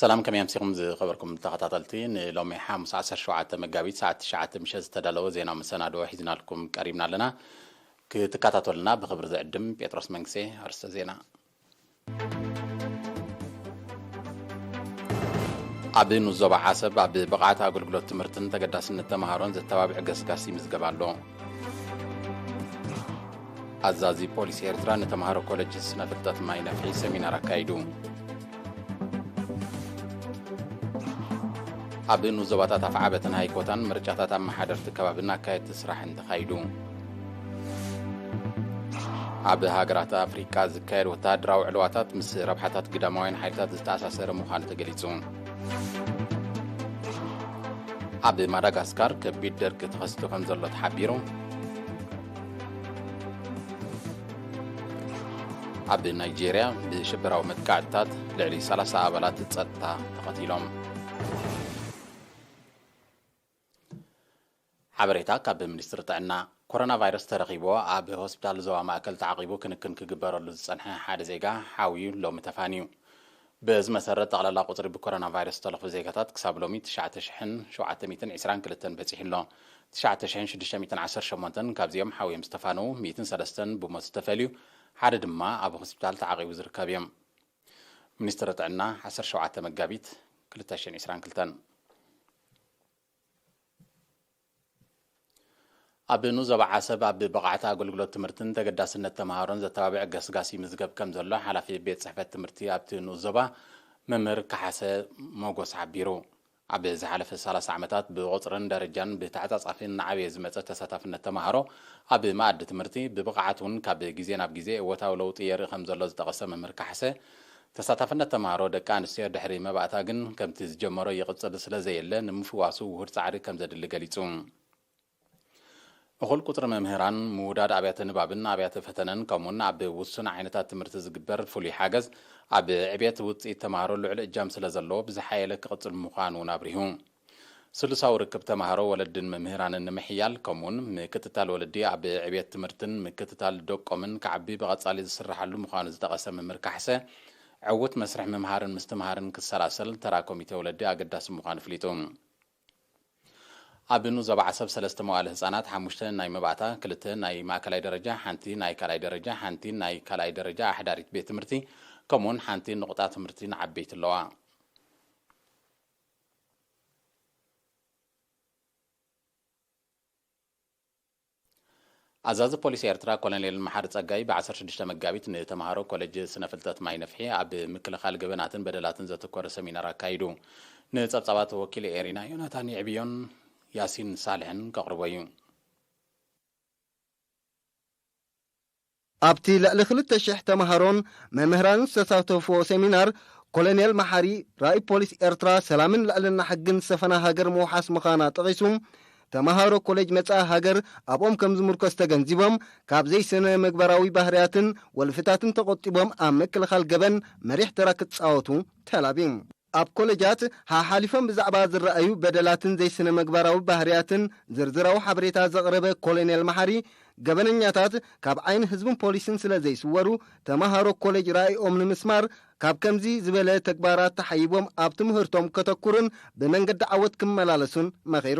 ሰላም፣ ከመይ ኣምሲኹም ዝኸበርኩም ተኸታተልቲ? ንሎሚ ሓሙስ ዓሰርተ ሸውዓተ መጋቢት ሰዓት ትሽዓተ ምሸት ዝተዳለወ ዜናዊ መሰናድኦ ሒዝናልኩም ቀሪብና ኣለና። ክትከታተሉና ብኽብሪ ዝዕድም ጴጥሮስ መንግሴ። ኣርእስተ ዜና። ኣብ ንኡስ ዞባ ዓሰብ ኣብ ብቕዓት ኣገልግሎት ትምህርትን ተገዳስነት ተምሃሮን ዘተባብዕ ገስጋስ ይምዝገብ ኣሎ። ኣዛዚ ፖሊስ ኤርትራ ንተምሃሮ ኮሌጅ ስነ ፍልጠት ማይ ነፍሒ ሰሚናር ኣካይዱ። ኣብ ንኡስ ዞባታት ኣፍዓበትን ሃይኮታን ምርጫታት ኣመሓደርቲ ከባብን ኣካየድቲ ስራሕን ተኻይዱ። ኣብ ሃገራት ኣፍሪቃ ዝካየድ ወተሃደራዊ ዕልዋታት ምስ ረብሓታት ግዳማውያን ሓይልታት ዝተኣሳሰረ ምዃኑ ተገሊጹ። ኣብ ማዳጋስካር ከቢድ ደርቂ ተኸሲቱ ከም ዘሎ ተሓቢሩ። ኣብ ናይጄርያ ብሽበራዊ መጥቃዕትታት ልዕሊ ሰላሳ ኣባላት ጸጥታ ተቐቲሎም። ሓበሬታ ካብ ሚኒስትሪ ጥዕና። ኮሮና ቫይረስ ተረኺቡ ኣብ ሆስፒታል ዞባ ማእከል ተዓቒቡ ክንክን ክግበረሉ ዝጸንሐ ሓደ ዜጋ ሓውዩ ሎሚ ተፋንዩ። በዚ መሰረት፣ ጠቕላላ ቁጽሪ ብኮሮና ቫይረስ ዝተለኽፉ ዜጋታት ክሳብ ሎሚ ትሽዓተ ሽሕን ሸውዓተ ሚእትን ዕስራን ክልተን በጺሑ ኣሎ። ትሽዓተ ሽሕን ሽዱሽተ ሚእትን ዓሰርተ ሸሞንተን ካብዚኦም ሓውዮም ዝተፋነዉ፣ ሚእትን ሰለስተን ብሞት ዝተፈልዩ፣ ሓደ ድማ ኣብ ሆስፒታል ተዓቒቡ ዝርከብ እዮም። ሚኒስትሪ ጥዕና፣ ዓሰርተ ሸውዓተ መጋቢት ክልተ ሽሕን ዕስራን ክልተን። ኣብ ንኡስ ዞባ ዓሰብ ኣብ ብቕዓት ኣገልግሎት ትምህርትን ተገዳስነት ተምሃሮን ዘተባብዕ ገስጋስ ይምዝገብ ከም ዘሎ ሓላፊ ቤት ጽሕፈት ትምህርቲ ኣብቲ ንኡስ ዞባ መምህር ካሓሰ ሞጎስ ሓቢሩ። ኣብ ዝሓለፈ ሰላሳ ዓመታት ብቑጽርን ደረጃን ብተዓጻጻፊ እናዓበየ ዝመጸ ተሳታፍነት ተምሃሮ ኣብ መኣዲ ትምህርቲ ብብቕዓት እውን ካብ ግዜ ናብ ግዜ እወታዊ ለውጢ የርኢ ከም ዘሎ ዝጠቐሰ መምህር ካሕሰ፣ ተሳታፍነት ተምሃሮ ደቂ ኣንስትዮ ድሕሪ መባእታ ግን ከምቲ ዝጀመሮ ይቕጽል ስለ ዘየለ ንምፍዋሱ ውሁድ ጻዕሪ ከም ዘድሊ ገሊጹ። እኹል ቁጽሪ መምህራን፣ ምውዳድ ኣብያተ ንባብን ኣብያተ ፈተነን፣ ከምኡውን ኣብ ውሱን ዓይነታት ትምህርቲ ዝግበር ፍሉይ ሓገዝ፣ ኣብ ዕብየት ውጽኢት ተምሃሮ ልዑል እጃም ስለ ዘለዎ፣ ብዝሓየለ ክቕጽል ምዃኑ እውን ኣብሪሁ። ስሉሳዊ ርክብ ተምሃሮ፣ ወለድን መምህራንን ንምሕያል፣ ከምኡውን ምክትታል ወለዲ ኣብ ዕብየት ትምህርትን ምክትታል ደቆምን ክዓቢ ብቐጻሊ ዝስራሓሉ ምዃኑ ዝጠቐሰ መምህር ካሕሰ፣ ዕዉት መስርሕ ምምሃርን ምስትምሃርን ክሰላሰል ተራ ኮሚቴ ወለዲ ኣገዳሲ ምዃኑ ኣፍሊጡ። ኣብ ንኡስ ዞባ ዓሰብ ሰለስተ መዋእለ ህጻናት፣ ሓሙሽተ ናይ መባእታ፣ ክልተ ናይ ማእከላይ ደረጃ፣ ሓንቲ ናይ ካልኣይ ደረጃ፣ ሓንቲ ናይ ካልኣይ ደረጃ ኣሕዳሪት ቤት ትምህርቲ፣ ከምኡውን ሓንቲ ንቑጣ ትምህርቲ ንዓበይቲ ኣለዋ። ኣዛዚ ፖሊስ ኤርትራ ኮሎኔል መሓሪ ጸጋይ ብ ዓሰርተ ሽዱሽተ መጋቢት ንተምሃሮ ኮሌጅ ስነ ፍልጠት ማይ ነፍሒ ኣብ ምክልኻል ገበናትን በደላትን ዘተኮረ ሰሚናር ኣካይዱ። ንጸብጻባት ወኪል ኤሪና ዮናታን የዕብዮን ያሲን ሳልሕን ከቕርቦ እዩ። ኣብቲ ልዕሊ ክልተ ሽሕ ተምሃሮን መምህራንን ዝተሳተፍዎ ሰሚናር፣ ኮሎኔል መሓሪ ራእይ ፖሊስ ኤርትራ ሰላምን ልዕልና ሕግን ዝሰፈና ሃገር ምውሓስ ምዃና ጠቒሱ፣ ተምሃሮ ኮሌጅ መጻኢ ሃገር ኣብኦም ከም ዝምርኮስ ተገንዚቦም፣ ካብ ዘይስነ ምግባራዊ ባህርያትን ወልፍታትን ተቖጢቦም ኣብ ምክልኻል ገበን መሪሕ ተራ ክጻወቱ ተላብዩ። ኣብ ኮሌጃት ሓሓሊፎም ብዛዕባ ዝረኣዩ በደላትን ዘይስነ ምግባራዊ ባህርያትን ዝርዝራዊ ሓበሬታ ዘቕረበ ኮሎኔል መሓሪ፣ ገበነኛታት ካብ ዓይኒ ህዝብን ፖሊስን ስለ ዘይስወሩ፣ ተምሃሮ ኮሌጅ ራእይኦም ንምስማር ካብ ከምዚ ዝበለ ተግባራት ተሓይቦም ኣብ ትምህርቶም ከተኩሩን ብመንገዲ ዓወት ክመላለሱን መኺሩ።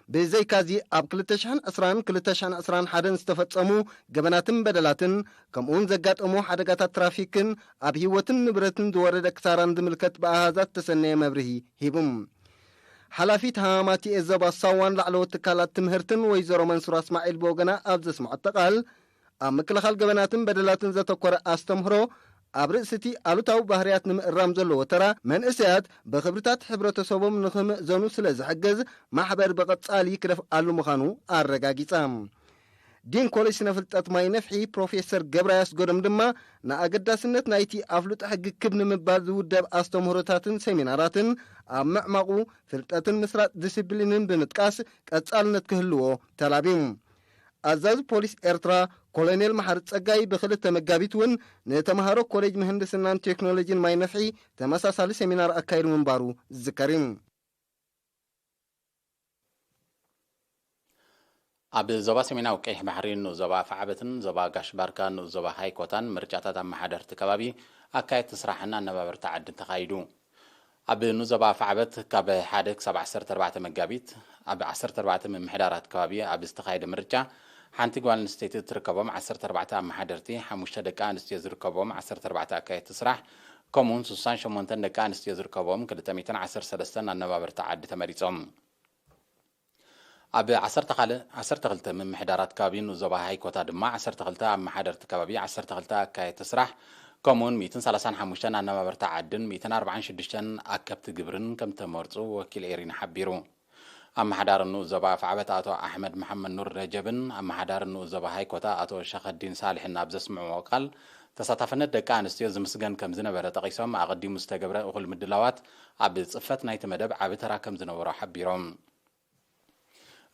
ብዘይካዚ ኣብ ክልተ ሽሕን ዕስራን ክልተ ሽሕን ዕስራን ሓደን ዝተፈጸሙ ገበናትን በደላትን ከምኡውን ዘጋጠሙ ሓደጋታት ትራፊክን ኣብ ህይወትን ንብረትን ዝወረደ ክሳራን ዝምልከት ብኣሃዛት ዝተሰነየ መብርሂ ሂቡ። ሓላፊት ሃማማቲ ዞባ ሳዋን ላዕለዎት ትካላት ትምህርትን ወይዘሮ መንሱራ እስማዒል ብወገና ኣብ ዘስምዐቶ ቃል፣ ኣብ ምክልኻል ገበናትን በደላትን ዘተኮረ ኣስተምህሮ ኣብ ርእሲ እቲ ኣሉታዊ ባህርያት ንምእራም ዘለዎ ተራ መንእሰያት ብኽብርታት ሕብረተሰቦም ንኽምእዘኑ ስለ ዝሕግዝ ማሕበር ብቐጻሊ ክደፍኣሉ ምዃኑ ኣረጋጊጻ። ዲን ኮሌጅ ስነ ፍልጠት ማይ ነፍሒ ፕሮፌሰር ገብረ ኣስገዶም ድማ ንኣገዳስነት ናይቲ ኣፍልጦ ሕጊ ክብ ንምባል ዝውደብ ኣስተምህሮታትን ሰሚናራትን ኣብ ምዕማቑ ፍልጠትን ምስራጽ ዲስፕሊንን ብምጥቃስ ቀጻልነት ክህልዎ ተላብዩ። ኣዛዚ ፖሊስ ኤርትራ ኮሎኔል መሓሪ ጸጋይ ብክልተ መጋቢት እውን ንተምሃሮ ኮሌጅ ምህንድስናን ቴክኖሎጂን ማይ ነፍሒ ተመሳሳሊ ሰሚናር ኣካይዱ ምንባሩ ዝዝከር እዩ። ኣብ ዞባ ሰሜናዊ ቀይሕ ባሕሪ ንኡስ ዞባ ኣፍዓበትን ዞባ ጋሽ ባርካ ንኡስ ዞባ ሃይኮታን ምርጫታት ኣመሓደርቲ ከባቢ ኣካየድቲ ስራሕን ኣነባበርቲ ዓድን ተኻይዱ። ኣብ ንዞባ ኣፍዓበት ካብ ሓደ ክሳብ ዓሰርተ ኣርባዕተ መጋቢት ኣብ ዓሰርተ ኣርባዕተ ምምሕዳራት ከባቢ ኣብ ዝተኻየደ ምርጫ ሓንቲ ጓል ኣንስተይቲ እትርከቦም ዓሰርተ ኣርባዕተ ኣመሓደርቲ፣ ሓሙሽተ ደቂ ኣንስትዮ ዝርከቦም ዓሰርተ ኣርባዕተ ኣካየድቲ ስራሕ፣ ከምኡውን ስሳን ሸሞንተን ደቂ ኣንስትዮ ዝርከቦም ክልተ ሚእትን ዓሰርተ ሰለስተን ኣነባበርቲ ዓዲ ተመሪጾም። ኣብ ዓሰርተ ካልእ፣ ዓሰርተ ክልተ ምምሕዳራት ከባቢ ንኡስ ዞባ ሃይኮታ ድማ ዓሰርተ ክልተ ኣመሓደርቲ ከባቢ፣ ዓሰርተ ክልተ ኣካየድቲ ስራሕ፣ ከምኡውን ሚእትን ሰላሳን ሓሙሽተን ኣነባበርቲ ዓድን ሚእትን ኣርባዓን ሽዱሽተን ኣከብቲ ግብርን ከም ተመርጹ ወኪል ኤሪና ሓቢሩ። ኣመሓዳሪ ንኡስ ዞባ ኣፍዓበት ኣቶ ኣሕመድ መሓመድ ኑር ረጀብን ኣመሓዳሪ ንኡስ ዞባ ሃይኮታ ኣቶ ሸኸዲን ሳልሕን ኣብ ዘስምዕዎ ቃል፣ ተሳታፍነት ደቂ ኣንስትዮ ዝምስገን ከም ዝነበረ ጠቒሶም፣ ኣቐዲሙ ዝተገብረ እኹል ምድላዋት ኣብ ጽፈት ናይቲ መደብ ዓቢ ተራ ከም ዝነበሮ ሓቢሮም።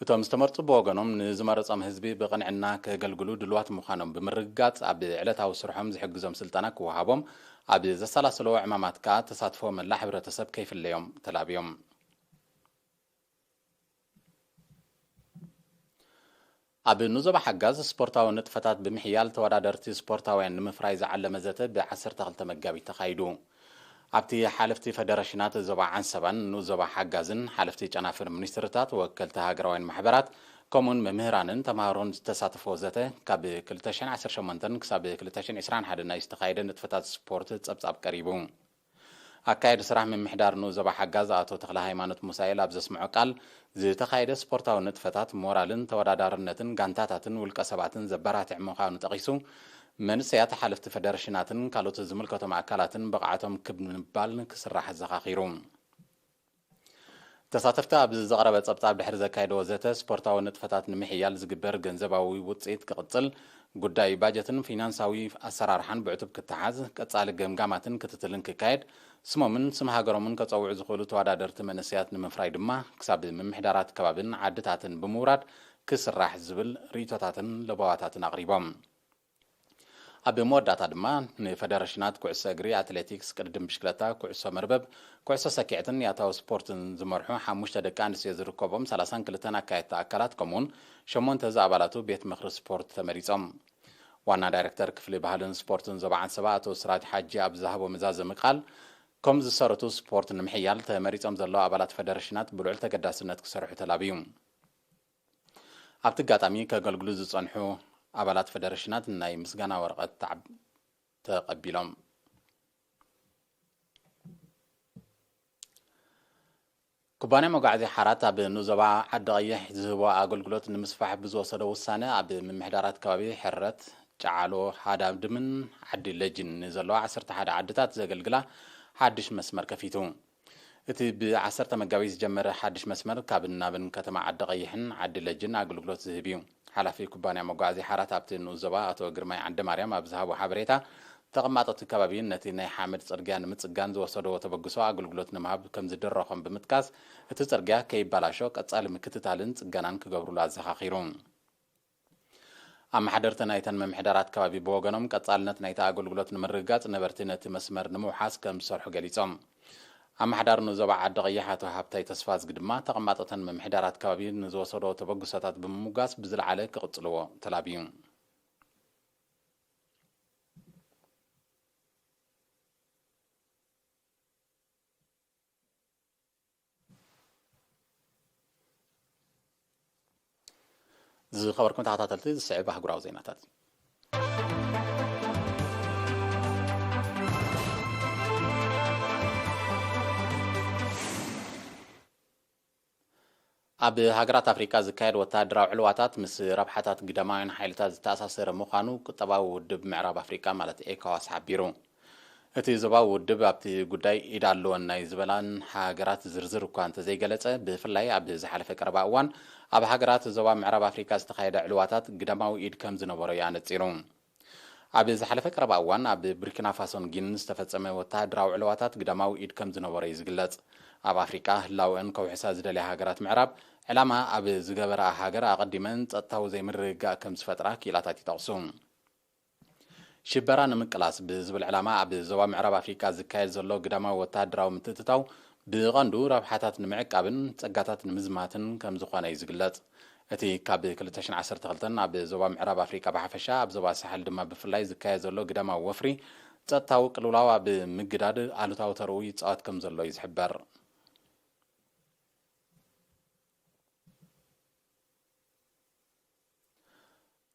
እቶም ዝተመርጹ ብወገኖም ንዝመረጾም ህዝቢ ብቕንዕና ከገልግሉ ድልዋት ምዃኖም ብምርግጋጽ፣ ኣብ ዕለታዊ ስርሖም ዝሕግዞም ስልጠና ክወሃቦም፣ ኣብ ዘሰላስልዎ ዕማማት ከኣ ተሳትፎ መላእ ሕብረተሰብ ከይፍለዮም ተላብዮም። ኣብ ንዞባ ሓጋዝ ስፖርታዊ ንጥፈታት ብምሕያል ተወዳደርቲ ስፖርታውያን ንምፍራይ ዝዓለመ ዘተ ብ ዓሰርተ ክልተ መጋቢት ተኻይዱ። ኣብቲ ሓለፍቲ ፈደረሽናት ዞባ ዓንሰባን ንኡስ ዞባ ሓጋዝን፣ ሓለፍቲ ጨናፍር ሚኒስትርታት፣ ወከልቲ ሃገራውያን ማሕበራት፣ ከምኡውን መምህራንን ተምሃሮን ዝተሳተፎ ዘተ ካብ ክልተ ሽሕን ዓሰርተ ሸሞንተን ክሳብ ክልተ ሽሕን ዕስራን ሓደን ናይ ዝተኻየደ ንጥፈታት ስፖርት ጸብጻብ ቀሪቡ። ኣካየዲ ስራሕ ምምሕዳር ንኡስ ዞባ ሓጋዝ ኣቶ ተኽለ ሃይማኖት ሙሳኤል ኣብ ዘስምዖ ቃል፣ ዝተኻየደ ስፖርታዊ ንጥፈታት ሞራልን ተወዳዳርነትን ጋንታታትን ውልቀ ሰባትን ዘበራትዕ ምዃኑ ጠቒሱ፣ መንእሰያት ሓለፍቲ ፈደረሽናትን ካልኦት ዝምልከቶም ኣካላትን ብቕዓቶም ክብ ንምባል ክስራሕ ኣዘኻኺሩ። ተሳተፍቲ ኣብ ዘቕረበ ጸብጻብ ድሕሪ ዘካየድዎ ዘተ፣ ስፖርታዊ ንጥፈታት ንምሕያል ዝግበር ገንዘባዊ ውጽኢት ክቕጽል፣ ጉዳይ ባጀትን ፊናንሳዊ ኣሰራርሓን ብዕቱብ ክተሓዝ፣ ቀጻሊ ገምጋማትን ክትትልን ክካየድ፣ ስሞምን ስም ሃገሮምን ከጸውዑ ዝኽእሉ ተወዳደርቲ መንእሰያት ንምፍራይ ድማ ክሳብ ምምሕዳራት ከባብን ዓድታትን ብምውራድ ክስራሕ ዝብል ርእይቶታትን ለበዋታትን ኣቕሪቦም። ኣብ መወዳእታ ድማ ንፈደረሽናት ኩዕሶ እግሪ፣ ኣትሌቲክስ፣ ቅድድም ብሽክለታ፣ ኩዕሶ መርበብ፣ ኩዕሶ ሰኪዐትን ያታዊ ስፖርትን ዝመርሑ ሓሙሽተ ደቂ ኣንስትዮ ዝርከቦም ሰላሳን ክልተን ኣካየድቲ ኣካላት ከምኡውን ሸሞንተ ዝኣባላቱ ቤት ምኽሪ ስፖርት ተመሪጾም። ዋና ዳይሬክተር ክፍሊ ባህልን ስፖርትን ዞባ ዓንሰባ ኣቶ ስራጅ ሓጂ ኣብ ዝሃቦ መዛዘሚ ቃል፣ ከም ዝሰረቱ ስፖርት ንምሕያል ተመሪጾም ዘለዉ ኣባላት ፈደረሽናት ብልዑል ተገዳስነት ክሰርሑ ተላብዩ። ኣብቲ ኣጋጣሚ ከገልግሉ ዝጸንሑ ኣባላት ፈደረሽናት ናይ ምስጋና ወረቐት ተዓብ-፣ ተቐቢሎም። ኩባንያ መጓዓዝያ ሓራት ኣብ ንኡስ ዞባ ዓዲ ቀይሕ ዝህቦ ኣገልግሎት ንምስፋሕ ብዝወሰዶ ውሳነ፣ ኣብ ምምሕዳራት ከባቢ ሕረት፣ ጨዓሎ፣ ሃዳድምን ዓዲ ለጅን ንዘለዋ ዓሰርተ ሓደ ዓድታት ዘገልግላ ሓድሽ መስመር ከፊቱ። እቲ ብዓሰርተ መጋቢት ዝጀመረ ሓድሽ መስመር ካብን ናብን ከተማ ዓዲ ቀይሕን ዓዲ ለጅን ኣገልግሎት ዝህብ እዩ። ሓላፊ ኩባንያ መጓዓዝያ ሓራት ኣብቲ ንኡስ ዞባ ኣቶ ግርማይ ዓንደማርያም ኣብ ዝሃቦ ሓበሬታ፣ ተቐማጦ እቲ ከባቢ ነቲ ናይ ሓመድ ጽርግያ ንምጽጋን ዝወሰድዎ ተበግሶ ኣገልግሎት ንምሃብ ከም ዝድረኾም ብምጥቃስ፣ እቲ ጽርግያ ከይበላሾ ቀጻሊ ምክትታልን ጽገናን ክገብሩሉ ኣዘኻኺሩ። ኣመሓደርቲ ናይተን ምምሕዳራት ከባቢ ብወገኖም፣ ቀጻልነት ናይቲ ኣገልግሎት ንምርግጋጽ ነበርቲ ነቲ መስመር ንምውሓስ ከም ዝሰርሑ ገሊጾም። ኣመሓዳሪ ንኡስ ዞባ ዓዲ ቀይሕ ኣቶ ሃብታይ ተስፋዝጊ ድማ፣ ተቐማጦተን ምምሕዳራት ከባቢ ንዝወሰዶ ተበግሶታት ብምምጓስ ብዝለዓለ ክቕጽልዎ ተላብዩ። ዝኸበርኩም ተኸታተልቲ፣ ዝስዕብ ኣህጉራዊ ዜናታት። ኣብ ሃገራት ኣፍሪቃ ዝካየድ ወተሃደራዊ ዕልዋታት ምስ ረብሓታት ግዳማውያን ሓይልታት ዝተኣሳሰረ ምዃኑ ቁጠባዊ ውድብ ምዕራብ ኣፍሪቃ ማለት ኤኮዋስ ሓቢሩ። እቲ ዞባዊ ውድብ ኣብቲ ጉዳይ ኢድ ኣለወን ናይ ዝበላን ሃገራት ዝርዝር እኳ እንተዘይገለጸ፣ ብፍላይ ኣብ ዝሓለፈ ቀረባ እዋን ኣብ ሃገራት ዞባ ምዕራብ ኣፍሪቃ ዝተኻየደ ዕልዋታት ግዳማዊ ኢድ ከም ዝነበሮ እዩ ኣነጺሩ። ኣብ ዝሓለፈ ቀረባ እዋን ኣብ ቡርኪና ፋሶን ጊንን ዝተፈጸመ ወተሃደራዊ ዕልዋታት ግዳማዊ ኢድ ከም ዝነበሮ እዩ ዝግለጽ። ኣብ ኣፍሪቃ ህላወአን ከውሕሳ ዝደልያ ሃገራት ምዕራብ፣ ዕላማ ኣብ ዝገበራ ሃገር ኣቐዲመን ጸጥታዊ ዘይምርግጋእ ከም ዝፈጥራ ክኢላታት ይጠቕሱ። ሽበራ ንምቅላስ ብዝብል ዕላማ ኣብ ዞባ ምዕራብ ኣፍሪቃ ዝካየድ ዘሎ ግዳማዊ ወተሃደራዊ ምትእትታው ብቐንዱ ረብሓታት ንምዕቃብን ጸጋታት ንምዝማትን ከም ዝኾነ እዩ ዝግለጽ። እቲ ካብ ክልተ ሽሕን ዓሰርተ ክልተን ኣብ ዞባ ምዕራብ ኣፍሪቃ ብሓፈሻ፣ ኣብ ዞባ ሳሕል ድማ ብፍላይ ዝካየድ ዘሎ ግዳማዊ ወፍሪ ጸጥታዊ ቅልውላው ኣብ ምግዳድ ኣሉታዊ ተርኡ ይጻወት ከም ዘሎ እዩ ዝሕበር።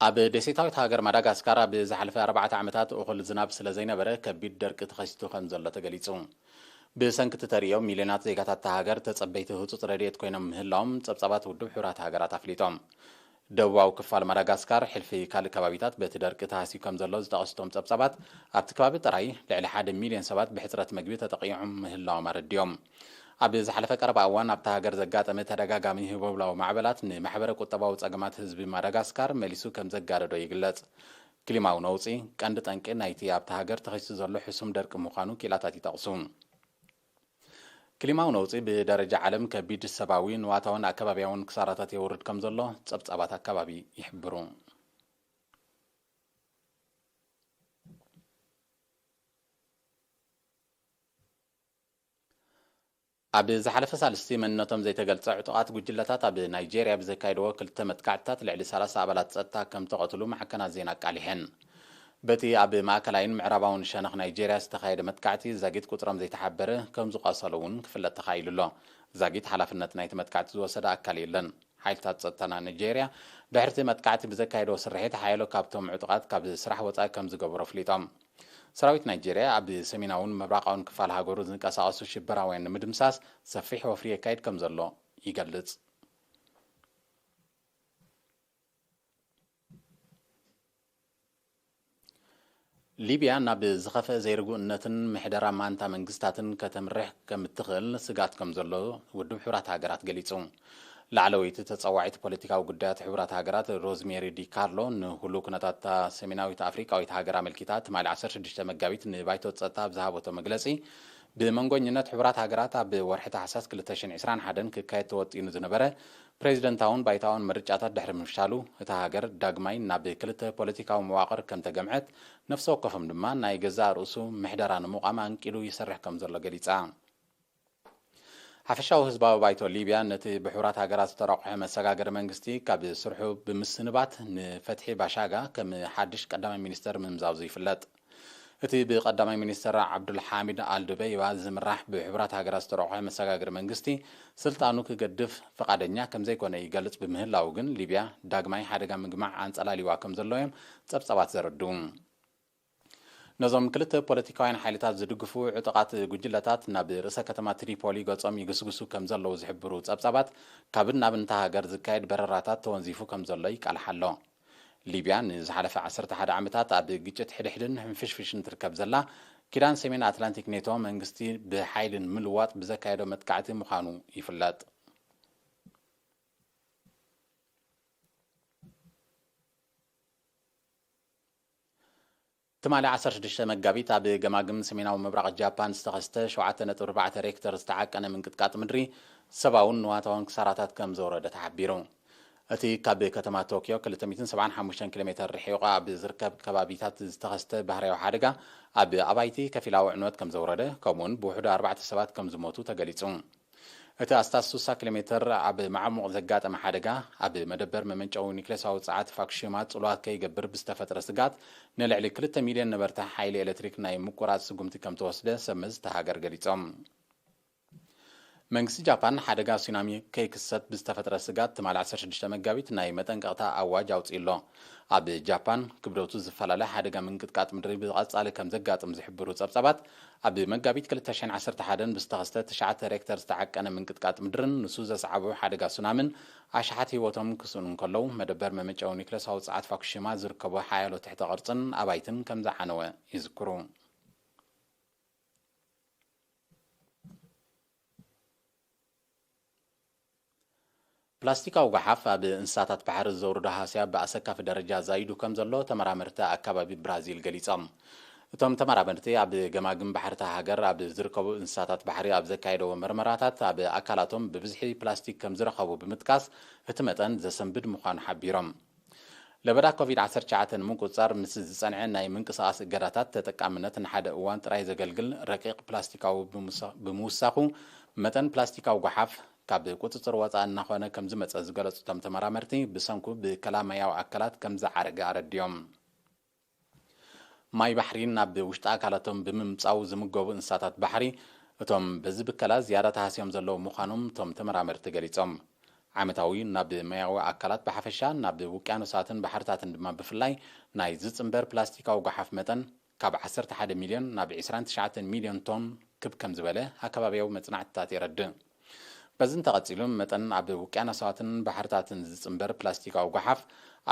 ኣብ ደሴታዊት ሃገር ማዳጋስካር ኣብ ዝሓለፈ ኣርባዕተ ዓመታት እኹል ዝናብ ስለ ዘይነበረ ከቢድ ደርቂ ተኸሲቱ ከም ዘሎ ተገሊጹ። ብሰንኪ እቲ ተርእዮ ሚልዮናት ዜጋታት እታ ሃገር ተጸበይቲ ህጹጽ ረድኤት ኮይኖም ምህላዎም ጸብጻባት ውድብ ሕቡራት ሃገራት ኣፍሊጦም። ደቡባዊ ክፋል ማዳጋስካር ሕልፊ ካልእ ከባቢታት በቲ ደርቂ ተሃስዩ ከም ዘሎ ዝጠቐሱ እቶም ጸብጻባት፣ ኣብቲ ከባቢ ጥራይ ልዕሊ ሓደ ሚልዮን ሰባት ብሕጽረት መግቢ ተጠቒዖም ምህላዎም ኣረዲኦም። ኣብ ዝሓለፈ ቀረባ እዋን ኣብታ ሃገር ዘጋጠመ ተደጋጋሚ ህቦብላዊ ማዕበላት ንማሕበረ ቁጠባዊ ጸገማት ህዝቢ ማዳጋስካር መሊሱ ከም ዘጋደዶ ይግለጽ። ክሊማዊ ነውጺ ቀንዲ ጠንቂ ናይቲ ኣብታ ሃገር ተኸሲቱ ዘሎ ሕሱም ደርቂ ምዃኑ ክኢላታት ይጠቕሱ። ክሊማዊ ነውጺ ብደረጃ ዓለም ከቢድ ሰብኣዊ፣ ንዋታውን ኣከባብያውን ክሳራታት የውርድ ከም ዘሎ ጸብጻባት ኣከባቢ ይሕብሩ። ኣብ ዝሓለፈ ሳልስቲ መንነቶም ዘይተገልጸ ዕጡቓት ጉጅለታት ኣብ ናይጄርያ ብዘካየድዎ ክልተ መጥቃዕትታት ልዕሊ ሰላሳ ኣባላት ጸጥታ ከም ተቐትሉ ማዕከናት ዜና ኣቃሊሐን። በቲ ኣብ ማእከላይን ምዕራባውን ሸነኽ ናይጄርያ ዝተኻየደ መጥቃዕቲ ዛጊት ቁጽሮም ዘይተሓበረ ከም ዝቖሰሉ እውን ክፍለጥ ተኻኢሉ ኣሎ። ዛጊት ሓላፍነት ናይቲ መጥቃዕቲ ዝወሰደ ኣካል የለን። ሓይልታት ጸጥታ ናይ ናይጄርያ ድሕርቲ መጥቃዕቲ ብዘካየድዎ ስርሒት ሓያሎ ካብቶም ዕጡቓት ካብ ስራሕ ወጻኢ ከም ዝገበሩ ኣፍሊጦም። ሰራዊት ናይጄርያ ኣብ ሰሜናውን ምብራቓውን ክፋል ሃገሩ ዝንቀሳቐሱ ሽበራውያን ንምድምሳስ ሰፊሕ ወፍሪ የካይድ ከም ዘሎ ይገልጽ። ሊብያ ናብ ዝኸፍአ ዘይርጉእነትን ምሕደራ ማንታ መንግስታትን ከተምርሕ ከም እትኽእል ስግኣት ከም ዘሎ ውድብ ሕቡራት ሃገራት ገሊጹ። ላዕለወይቲ ተጸዋዒት ፖለቲካዊ ጉዳያት ሕቡራት ሃገራት ሮዝሜሪ ዲ ካርሎ ንህሉው ኩነታት እታ ሰሜናዊት ኣፍሪቃዊት ሃገር ኣመልኪታ ትማሊ ዓሰርተ ሽዱሽተ መጋቢት ንባይቶ ጸጥታ ኣብ ዝሃበቶ መግለጺ፣ ብመንጎኝነት ሕቡራት ሃገራት ኣብ ወርሒ ታሕሳስ ክልተ ሽሕን ዕስራን ሓደን ክካየድ ተወጢኑ ዝነበረ ፕሬዚደንታውን ባይታውን ምርጫታት ድሕሪ ምፍሻሉ፣ እታ ሃገር ዳግማይ ናብ ክልተ ፖለቲካዊ መዋቕር ከም ተገምዐት፣ ነፍሲ ወከፎም ድማ ናይ ገዛእ ርእሱ ምሕደራ ንምቋም ኣንቂዱ ይሰርሕ ከም ዘሎ ገሊጻ። ሓፈሻዊ ህዝባዊ ባይቶ ሊብያ ነቲ ብሕቡራት ሃገራት ዝተረቑሐ መሰጋገሪ መንግስቲ ካብ ስርሑ ብምስንባት ንፈትሒ ባሻጋ ከም ሓድሽ ቀዳማይ ሚኒስተር ምምዛዙ ይፍለጥ። እቲ ብቀዳማይ ሚኒስተር ዓብዱልሓሚድ ኣልዱበይባ ዝምራሕ ብሕቡራት ሃገራት ዝተረቑሐ መሰጋገሪ መንግስቲ ስልጣኑ ክገድፍ ፍቓደኛ ከም ዘይኮነ ይገልጽ ብምህላው ግን ሊብያ ዳግማይ ሓደጋ ምግማዕ ኣንጸላሊዋ ከም ዘሎ እዮም ጸብጻባት ዘረድኡ። ነዞም ክልተ ፖለቲካውያን ሓይልታት ዝድግፉ ዕጡቓት ጉጅለታት ናብ ርእሰ ከተማ ትሪፖሊ ገጾም ይግስግሱ ከም ዘለዉ ዝሕብሩ ጸብጻባት፣ ካብን ናብን እታ ሃገር ዝካየድ በረራታት ተወንዚፉ ከም ዘሎ ይቃልሕ ኣሎ። ሊብያ ንዝሓለፈ ዓሰርተ ሓደ ዓመታት ኣብ ግጭት ሕድሕድን ሕንፍሽፍሽን ትርከብ ዘላ፣ ኪዳን ሰሜን ኣትላንቲክ ኔቶ መንግስቲ ብሓይሊ ንምልዋጥ ብዘካየዶ መጥቃዕቲ ምዃኑ ይፍለጥ። ትማሊ ዓሰርተ ሽዱሽተ መጋቢት ኣብ ገማግም ሰሜናዊ ምብራቕ ጃፓን ዝተኸስተ ሸውዓተ ነጥቢ ኣርባዕተ ሬክተር ዝተዓቀነ ምንቅጥቃጥ ምድሪ ሰብኣውን ንዋታውን ክሳራታት ከም ዘውረደ ተሓቢሩ። እቲ ካብ ከተማ ቶክዮ ክልተ ሚእትን ሰብዓን ሓሙሽተን ኪሎ ሜተር ርሒቑ ኣብ ዝርከብ ከባቢታት ዝተኸስተ ባህርያዊ ሓደጋ፣ ኣብ ኣባይቲ ከፊላዊ ዕንወት ከም ዘውረደ፣ ከምኡውን ብውሕዱ ኣርባዕተ ሰባት ከም ዝሞቱ ተገሊጹ። እቲ ኣስታት ስሳ ኪሎ ሜተር ኣብ መዓሙቕ ዘጋጠመ ሓደጋ፣ ኣብ መደበር መመንጨዊ ኒክሌሳዊ ጸዓት ፋኩሺማ ጽልዋ ከይገብር ብዝተፈጥረ ስግኣት፣ ንልዕሊ ክልተ ሚልዮን ነበርቲ ሓይሊ ኤሌክትሪክ ናይ ምቁራጽ ስጉምቲ ከም ተወስደ ሰብመዚ እታ ሃገር ገሊጾም። መንግስቲ ጃፓን፣ ሓደጋ ሱናሚ ከይክሰት ብዝተፈጥረ ስግኣት፣ ትማሊ ዓሰርተ ሽዱሽተ መጋቢት ናይ መጠንቀቕታ ኣዋጅ ኣውጺኡ ኣሎ። ኣብ ጃፓን፣ ክብደቱ ዝፈላለ ሓደጋ ምንቅጥቃጥ ምድሪ ብቐጻሊ ከም ዘጋጥም ዝሕብሩ ጸብጻባት፣ ኣብ መጋቢት ክልተ ሽሕን ዓሰርተ ሓደን ብዝተኸስተ ትሽዓተ ሬክተር ዝተዓቀነ ምንቅጥቃጥ ምድርን ንሱ ዘስዓቦ ሓደጋ ሱናምን ኣሽሓት ህይወቶም ክስእኑ እንከለዉ፣ መደበር መመንጨዊ ኒክሌሳዊ ጸዓት ፋኩሺማ ዝርከቦ ሓያሎ ትሕተ ቅርጽን ኣባይትን ከም ዝዓነወ ይዝክሩ። ፕላስቲካዊ ጓሓፍ ኣብ እንስሳታት ባሕሪ ዘውርዶ ሃስያ ብኣሰካፊ ደረጃ ዛይዱ ከም ዘሎ ተመራመርቲ ኣከባቢ ብራዚል ገሊጾም። እቶም ተመራመርቲ ኣብ ገማግም ባሕሪ እታ ሃገር ኣብ ዝርከቡ እንስሳታት ባሕሪ ኣብ ዘካየደዎ መርመራታት፣ ኣብ ኣካላቶም ብብዝሒ ፕላስቲክ ከም ዝረኸቡ ብምጥቃስ፣ እቲ መጠን ዘሰንብድ ምዃኑ ሓቢሮም። ለበዳ ኮቪድ ዓሰርተ ትሽዓተ ንምቁጽጻር ምስ ዝጸንዐ ናይ ምንቅስቓስ እገዳታት፣ ተጠቃምነት ንሓደ እዋን ጥራይ ዘገልግል ረቂቕ ፕላስቲካዊ ብምውሳ-፣ ብምውሳኹ፣ መጠን ፕላስቲካዊ ጓሓፍ ካብ ቁጽጽር ወጻኢ እናኾነ ከም ዝመጸ ዝገለጹ እቶም ተመራመርቲ፣ ብሰንኩ ብከላማያዊ ኣካላት ከም ዝዓረገ ኣረዲኦም። ማይ ባሕሪ ናብ ውሽጢ ኣካላቶም ብምምጻው ዝምገቡ እንስሳታት ባሕሪ፣ እቶም በዚ ብከላ ዝያዳ ተሃስዮም ዘለዉ ምዃኖም እቶም ተመራመርቲ ገሊጾም። ዓመታዊ ናብ ማያዊ ኣካላት ብሓፈሻ፣ ናብ ውቅያኖሳትን ባሕርታትን ድማ ብፍላይ፣ ናይ ዝጽንበር ፕላስቲካዊ ጓሓፍ መጠን ካብ ዓሰርተ ሓደ ሚልዮን ናብ ዕስራን ትሽዓተን ሚልዮን ቶን ክብ ከም ዝበለ ኣከባብያዊ መጽናዕትታት የረድእ። በዚ እንተቐጺሉ፣ መጠን ኣብ ውቅያኖሳትን ባሕርታትን ዝጽንበር ፕላስቲካዊ ጓሓፍ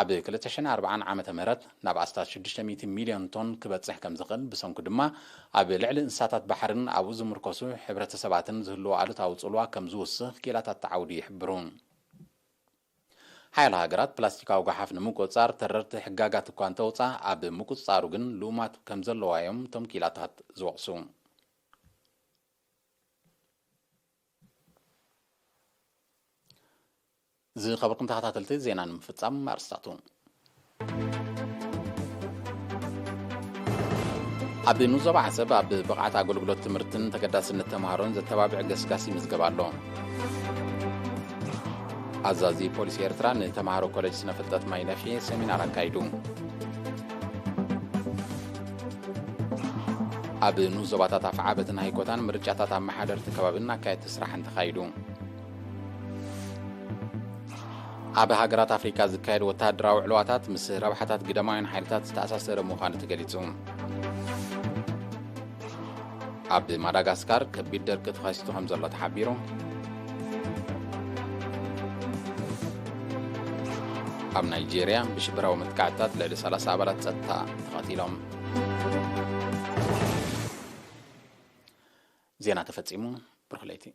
ኣብ ክልተ ሽሕን ኣርባዓን ዓመተ ምህረት ናብ ኣስታት ሽዱሽተ ሚእቲ ሚልዮን ቶን ክበጽሕ ከም ዝኽእል፣ ብሰንኩ ድማ ኣብ ልዕሊ እንስሳታት ባሕርን ኣብኡ ዝምርኮሱ ሕብረተሰባትን ዝህልዎ ኣሉታዊ ጽልዋ ከም ዝውስኽ ክኢላታት እቲ ዓውዲ ይሕብሩ። ሓያሎ ሃገራት ፕላስቲካዊ ጓሓፍ ንምቁጽጻር ተረርቲ ሕጋጋት እኳ እንተውጻ፣ ኣብ ምቁጽጻሩ ግን ልኡማት ከም ዘለዋ እዮም እቶም ክኢላታት ዝወቕሱ። ዝኸበርኩም ተኸታተልቲ፣ ዜና ንምፍጻም ኣርስታቱ። ኣብ ንዞባ ዓሰብ ኣብ ብቕዓት ኣገልግሎት ትምህርትን ተገዳስነት ተምሃሮን ዘተባብዕ ገስጋስ ይምዝገብ ኣሎ። ኣዛዚ ፖሊስ ኤርትራ ንተምሃሮ ኮሌጅ ስነ ፍልጠት ማይ ነፍሒ ሰሚናር ኣካይዱ። ኣብ ንኡስ ዞባታት ኣፍዓበትን ሃይኮታን ምርጫታት ኣመሓደርቲ ከባብን ኣካየድቲ ስራሕን ተኻይዱ። ኣብ ሃገራት ኣፍሪካ ዝካየድ ወተሃደራዊ ዕልዋታት ምስ ረብሓታት ግዳማውያን ሓይልታት ዝተኣሳሰረ ምዃኑ ተገሊጹ። ኣብ ማዳጋስካር ከቢድ ደርቂ ተኸሲቱ ከም ዘሎ ተሓቢሩ። ኣብ ናይጄርያ ብሽበራዊ መጥቃዕትታት ልዕሊ ሰላሳ ኣባላት ጸጥታ ተቐቲሎም። ዜና ተፈጺሙ። ብሩኽ ለይቲ።